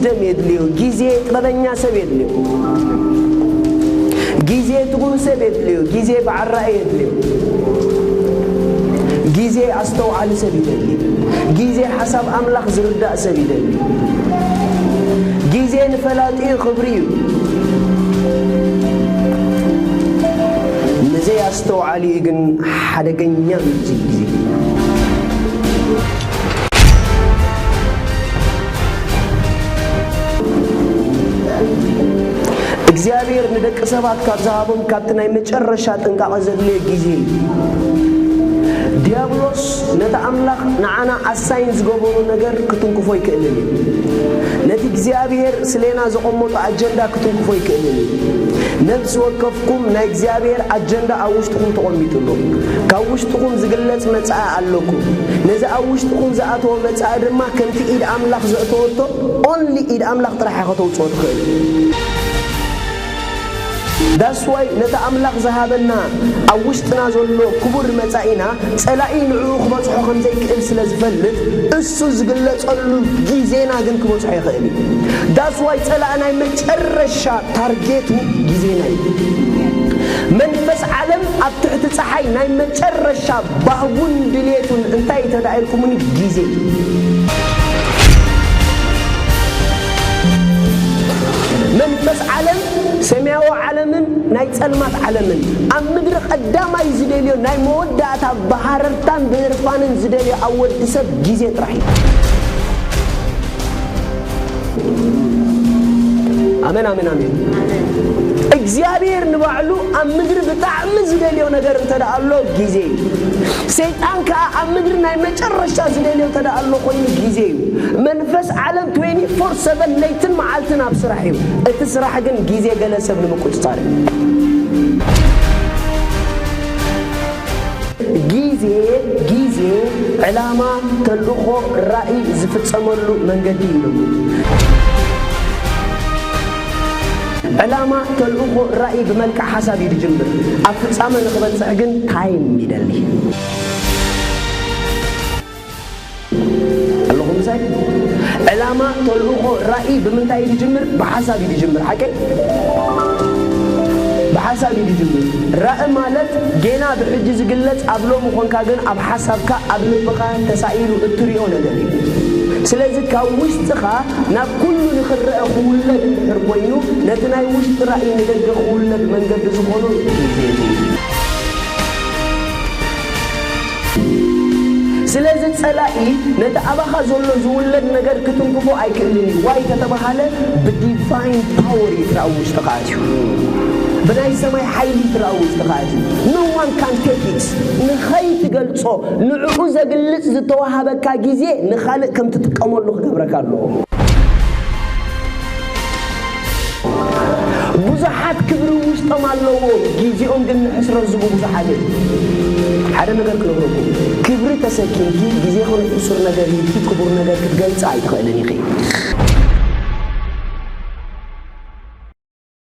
ዊዝደም የድልዮ፣ ግዜ ጥበበኛ ሰብ የድልዮ፣ ግዜ ትጉህ ሰብ የድልዮ፣ ግዜ በዓል ራእይ የድልዮ፣ ግዜ ኣስተውዓሊ ሰብ ይደሊ፣ ግዜ ሓሳብ ኣምላኽ ዝርዳእ ሰብ ይደሊ። ግዜ ንፈላጢኡ ክብሪ እዩ፣ ንዘይ ኣስተውዓሊኡ ግን ሓደገኛ እዩ እዚ ግዜ። እግዚኣብሔር ንደቂ ሰባት ካብ ዝሃቦም ካብቲ ናይ መጨረሻ ጥንቃቐ ዘድልዮ ግዜ እዩ። ዲያብሎስ ነቲ ኣምላኽ ንዓና ኣሳይን ዝገበሮ ነገር ክትንክፎ ኣይክእልን እዩ። ነቲ እግዚኣብሔር ስሌና ዘቐመጦ ኣጀንዳ ክትንክፎ ኣይክእልን እዩ። ነፍሲ ወከፍኩም ናይ እግዚኣብሔር ኣጀንዳ ኣብ ውሽጥኹም ተቐሚጡ ኣሎ። ካብ ውሽጥኹም ዝግለጽ መጻኢ ኣለኩም። ነዚ ኣብ ውሽጥኹም ዝኣተወ መጻኢ ድማ ከምቲ ኢድ ኣምላኽ ዘእተወቶ፣ ኦንሊ ኢድ ኣምላኽ ጥራሕ እያ ከተውጽኦ ትኽእል። ዳስዋይ ነቲ ኣምላኽ ዝሃበና ኣብ ውሽጥና ዘሎ ክቡር መጻኢና ጸላኢ ንዕኡ ክበጽሖ ከም ዘይክእል ስለ ዝፈልጥ፣ እሱ ዝግለጸሉ ግዜና ግን ክበጽሖ ይኽእል እዩ። ዳስዋይ ጸላኢ ናይ መጨረሻ ታርጌቱ ግዜና እዩ። መንፈስ ዓለም ኣብ ትሕቲ ጸሓይ ናይ መጨረሻ ባህጉን ድሌቱን እንታይ እዩ ተዳኢልኩምኒ? ግዜ እዩ። መንፈስ ዓለም ሰማያዊ ዓለምን ናይ ጸልማት ዓለምን ኣብ ምድሪ ቀዳማይ ዝደልዮ ናይ መወዳእታ ብሃረርታን ብህርፋንን ዝደልዮ ኣብ ወዲ ሰብ ግዜ ጥራሕ እዩ። ኣሜን፣ ኣሜን፣ ኣሜን። እግዚኣብሔር ንባዕሉ ኣብ ምድሪ ብጣዕሚ ዝደልዮ ነገር እንተ ደኣ ኣሎ ግዜ እዩ። ሰይጣን ከኣ ኣብ ምድሪ ናይ መጨረሻ ዝደልዮ እንተ ደኣ ኣሎ ኮይኑ ግዜ እዩ። መንፈስ ዓለም ትዌንቲ ፎር ሰቨን ለይትን መዓልትን ኣብ ስራሕ እዩ። እቲ ስራሕ ግን ግዜ ገለ ሰብ ንምቁጽጻር እዩ። ግዜ፣ ግዜ፣ ዕላማ፣ ተልእኾ፣ ራእይ ዝፍጸመሉ መንገዲ እዩ። ዕላማ፣ ተልእኾ፣ ራእይ ብመልክዕ ሓሳብ እዩ ዝጅምር። ኣብ ፍጻመ ንኽበጽሕ ግን ታይም ይደሊ። ኣለኹም ምሳይ? ዕላማ፣ ተልእኾ፣ ራእይ ብምንታይ እዩ ዝጅምር? ብሓሳብ እዩ ዝጅምር። ሓቀይ? ብሓሳብ እዩ ዝጅምር። ራእይ ማለት ጌና ብሕጂ ዝግለጽ ኣብ ሎሚ ኾንካ ግን ኣብ ሓሳብካ፣ ኣብ ልብኻ ተሳኢሉ እትሪኦ ነገር እዩ። ስለዚ ካብ ውሽጥኻ ናብ ኩሉ ንኽረአ ክውለድ እንድሕር ኮይኑ፣ ነቲ ናይ ውሽጢ ራእይ ንደገ ክውለድ መንገዲ ዝኾኖ ግዜ እዩ። ስለዚ ጸላኢ ነቲ ኣባኻ ዘሎ ዝውለድ ነገር ክትንክፎ ኣይክእልን እዩ። ዋይ ተተባሃለ ብዲቫይን ፓወር እዩ እቲ ኣብ ውሽጥኻ ኣትዩ። ብናይ ሰማይ ሓይሊ እዩ እቲ ኣብ ውሽጥኻ ኣትዩ። No one can take it። ንኸይትገልጾ ንዕኡ ዘግልጽ ዝተዋሃበካ ግዜ ንኻልእ ከም ትጥቀመሉ ክገብረካ ኣለዎ። ብዙሓት ክብሪ ውሽጦም ኣለዎም፣ ግዜኦም ግን ንሕስረት ዝህቡ ብዙሓት እዮም። ሓደ ነገር ክነግረኩም፣ ክብሪ ተሰኪምኪ ግዜኺ ንሕሱር ነገር ሂብኪ ክቡር ነገር ክትገልጺ ኣይትኽእልን ኢኺ።